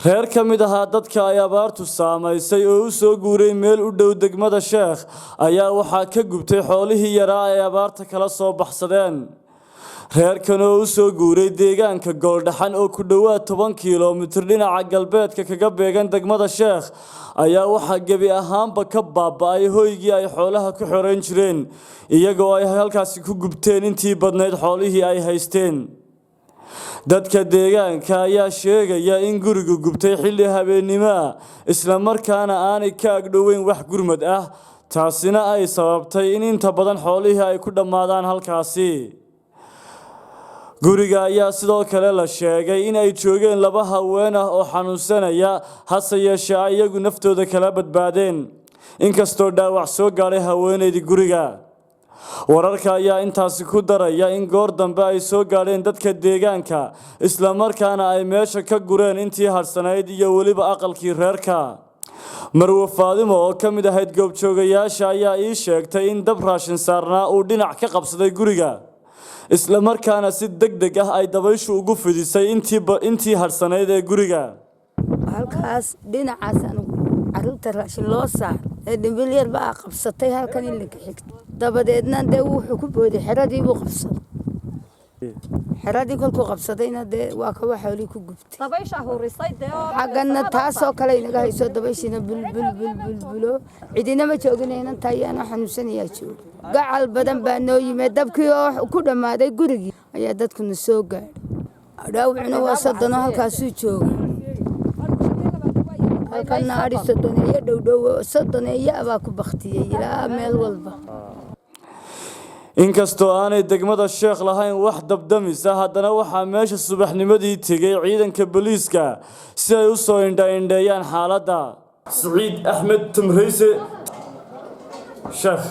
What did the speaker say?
Reer ka mid ahaa dadka ay abaartu saamaysay oo u soo guuray meel u dhow degmada Sheekh ayaa waxaa ka gubtay xoolihii yaraa ay abaarta kala soo baxsadeen. Reerkan oo u soo guuray deegaanka Gooldhaxan oo ku dhowaad 10 kiiloomitir dhinaca galbeedka kaga beegan degmada Sheekh ayaa waxaa gebi ahaanba ka baaba'ay hoygii ay xoolaha ku xoreyn jireen, iyagoo ay halkaasi ku gubteen intii badnayd xoolihii ay haysteen. Dadka deegaanka ayaa sheegaya in gurigu gubtay xilli habeennimo ah, isla markaana aanay ka agdhoweyn wax gurmad ah, taasina ay sababtay in inta badan xoolihii ay ku dhammaadaan halkaasi. Guriga ayaa sidoo kale la sheegay in ay joogeen laba haween ah oo xanuunsanaya, hase yeeshee ay iyagu naftooda kala badbaadeen, inkastoo dhaawac soo gaadhay haweenaydii guriga. Wararka ayaa intaasi ku daraya in goor dambe ay soo gaadheen dadka deegaanka, islamarkaana ay meesha ka gureen intii hadhsanayd iyo weliba aqalkii reerka. Marwe Faadimo oo ka mid ahayd goobjoogayaasha ayaa ii sheegtay in dab raashin saarnaa uu dhinac ka qabsaday guriga, islamarkaana si deg deg ah ay dabayshu ugu fidisay intii hadhsanayd ee guriga. Halkaas dhinacaas anigu caruurta raashin loo saar ee dhimbil yar baa qabsatay halkan ilinka xigta. Dabadeedna dee wuxuu ku booday xeradii buu qabsaday. Xeradii kolkuu qabsadayna dee waa kawa xoolii ku gubtay. Xaggana taasoo kale inaga hayso, dabayshiina bulbul bulbulbulo. Cidina ma joogin, inanta ayaana xanuunsanayaa jooga. Gacal badan baa noo yimid. Dabkii oo ku dhammaaday gurigii ayaa dadkuna soo gaadhay. Dhaawacuna waa 30, halkaasuu jooga. Halkana adhi 30 dhowdhow, 30 baa ku baktiyey ilaa meel walba. Inkastoo aanay degmada Sheekh lahayn wax dabdamis ah, haddana waxaa meesha subaxnimadii tegay ciidanka booliiska si ay u soo indha-indheeyaan xaaladda. Siciid Axmed Tamreyse, Sheekh.